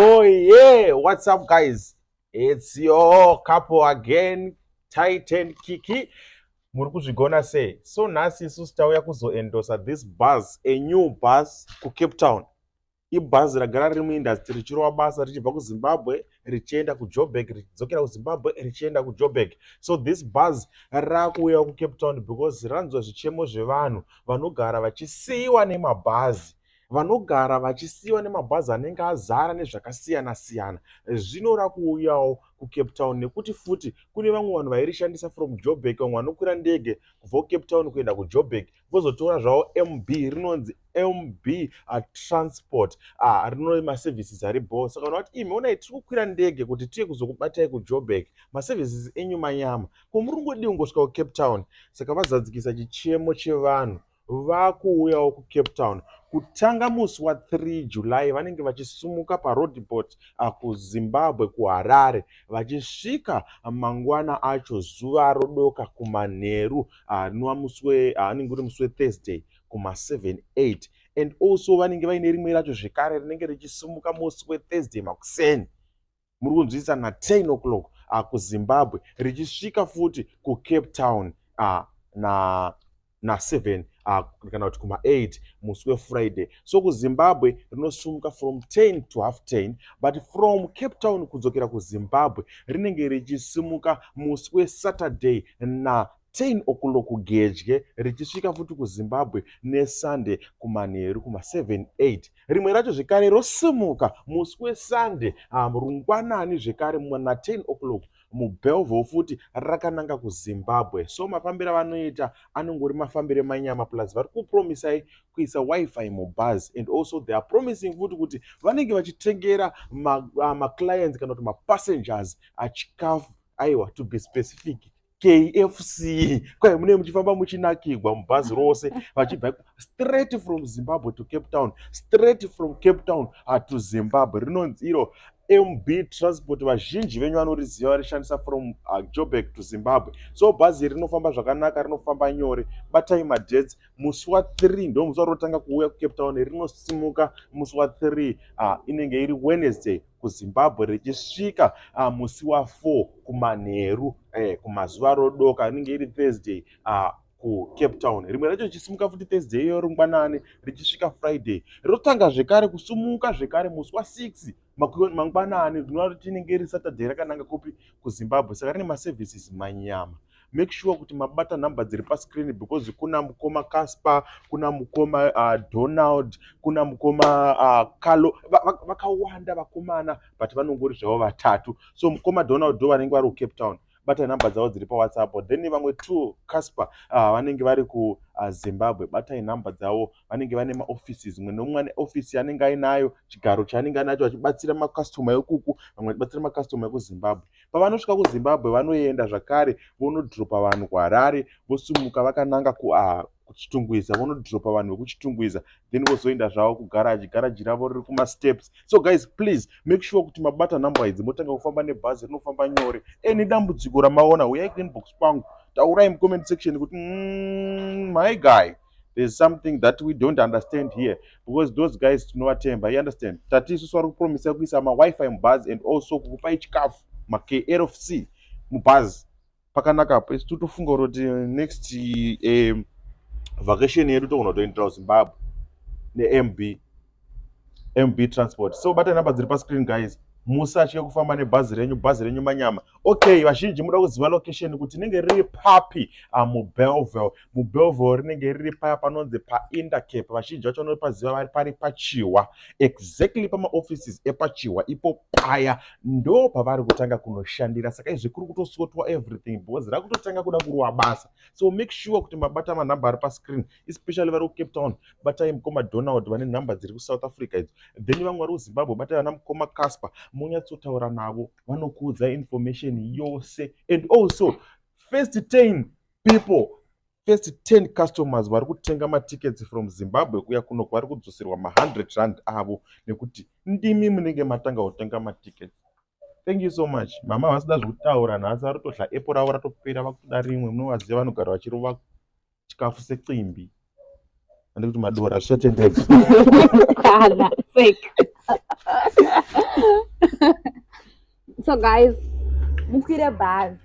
Oh yeah, what's up, guys? It's your couple again, Titan Kiki. Muri kuzvigona sei? So nhasi isusu tauya kuzoendosa this bus, a new bus kuCape Town. Ibhazi ragara riri muindustry richirova basa, richibva kuZimbabwe richienda kuJoburg, richidzokera kuZimbabwe richienda kuJoburg. So this bus rakuuya kuCape Town because ranzwa zvichemo zvevanhu vanogara vachisiyiwa nemabhazi, vanogara vachisiyiwa nemabhazi anenge azara nezvakasiyana siyana. Zvino rakuuyawo kuCape Town nekuti futi kune vamwe vanhu vairishandisa from Joburg, vamwe vanokwira ndege kubva kuCape Town kuenda kuJoburg, vozotora zvavo MB. Rinonzi MB Transport, rino maservices ari bo. Saka vanhu vati, "Imi onai, tiri kukwira ndege kuti tiye kuzokubatai kuJoburg, maservices enyu manyama, ko muri kungodii kungosvika kuCape Town?" Saka vazadzikisa chichemo chevanhu, vakuuyawo kuCape Town. Kutanga musi wa3 July vanenge vachisumuka paRoodepoort kuZimbabwe, kuHarare, vachisvika mangwana acho zuva rodoka kumanheru, rinova musi anenge uri musi weThursday kuma7 8. And also vanenge vaine rimwe racho zvekare rinenge richisumuka musi weThursday makuseni, muri kunzwisisa, na10 o'clock kuZimbabwe, richisvika futi kuCape Town na na7 kana kuti kuma8 musi weFriday. So kuZimbabwe rinosumuka from 10 to half 10, but from Cape Town kudzokera kuZimbabwe rinenge richisimuka musi weSaturday na 10 o'clock gedye, richisvika futi kuZimbabwe neSunday kumanheru kuma7 8. Rimwe racho zvekare rosimuka musi weSunday rungwanani zvekare na10 o'clock muBellville futi, rakananga kuZimbabwe. So mafambiro avanoita anongori mafambiro emanyama. Plus vari kupromisai kuisa WiFi mubhazi, and also they are promising futi kuti vanenge vachitengera maclients kana kuti mapassengers achikafu. Aiwa, to be specific, KFC. Kwai munenge muchifamba muchinakigwa mubhazi rose, vachibva straight from Zimbabwe to Cape Town, straight from Cape Town to Zimbabwe. Rinonzi iro MB Transport. Vazhinji venyu vanoriziva, varishandisa from Joburg to Zimbabwe. So bhazi iri rinofamba zvakanaka, rinofamba nyore. Batai madates: musi wa3 ndo musi warinotanga kuuya kuCape Town. Rinosimuka musi wa3, inenge iri Wednesday, kuZimbabwe, richisvika musi wa4 kumanheru, kumazuva rodoka, rinenge iri Thursday, kuCape Town. Rimwe racho richisimuka futi Thursday iyo rungwanani, richisvika Friday. Rinotanga zvekare kusumuka zvekare musi wa6 mangwanani, rinova kuti inenge iri Saturday, rakananga kupi? KuZimbabwe. Saka rine maservices manyama. Make sure kuti mabata nhamba dziri pascreen, because kuna mukoma Casper, kuna mukoma Donald, kuna mukoma Carlo, vakawanda vakomana, but vanongori zvavo vatatu. So mukoma Donald ndo vanenge vari kuCape Town, batai nhamba dzavo dziri paWhatsApp. Then vamwe two, Casper, vanenge vari kuZimbabwe, batai nhamba dzavo. Vanenge vane maoffices, mumwe nomumwe ane ofisi yaanenge ainayo, chigaro chaanenge anacho, vachibatsira macustomer ekuku, vamwe vachibatsira macustomer ekuZimbabwe. Pavanosvika kuZimbabwe, vanoenda zvakare vonodhiropa vanhu kuHarare, vosumuka vakananga kuChitungwiza, vonodhiropa vanhu vekuChitungwiza, then vozoenda zvavo kugaraji. Garaji ravo riri kumasteps. So guys, please make sure kuti mabata nhamba idzi, motanga kufamba nebhazi rinofamba nyore. Eni dambudziko ramaona, uyai kuinbox kwangu, taurai mucomment section kuti, my guy, there's something that we don't understand here," because those guys tinovatemba, you understand? Tati isusu vari kupromisa kuisa maWiFi mubhazi and also kukupai chikafu, maKFC mubhazi. Pakanaka isu totofunga kuti next vacation yedu togona kutoendera kuZimbabwe neMB MB Transport. So batai namba dziri pascreen, guys. Musatye kufamba nebhazi renyu, bhazi renyu manyama. Okay, vazhinji muda kuziva location kuti rinenge riri papi muBellville. MuBellville rinenge riri paya panonzi paIntercape. Vazhinji vacho vanopaziva, vari pari pachiwa, exactly pamaoffices epachiwa ipo paya ndo pavari kutanga kunoshandira. Saka izvi kuri kutosotwa everything because rakutotanga kuda kurova basa. So make sure kuti mabata manhamba ari pascreen, especially vari kuCape Town, batai mukoma Donald vane nhamba dziri kuSouth Africa idzo. Then vamwe vari kuZimbabwe, batai vana mukoma Casper, munyatsotaura navo, vanokuudza information yose. And also first 10 people, first 10 customers vari kutenga matickets from Zimbabwe kuya kuno vari kudzoserwa ma100 rand avo, nekuti ndimi munenge matanga kutenga matickets. Thank you so much. Mama vasida zvekutaura nhasi, vari kutodya apple ravo ratopera, vakutoda rimwe. Munovaziva, vanogara vachirova chikafu secimbi. Andi kuti madora zvichatendeka. Kana fake. So guys, mukwire bhazi.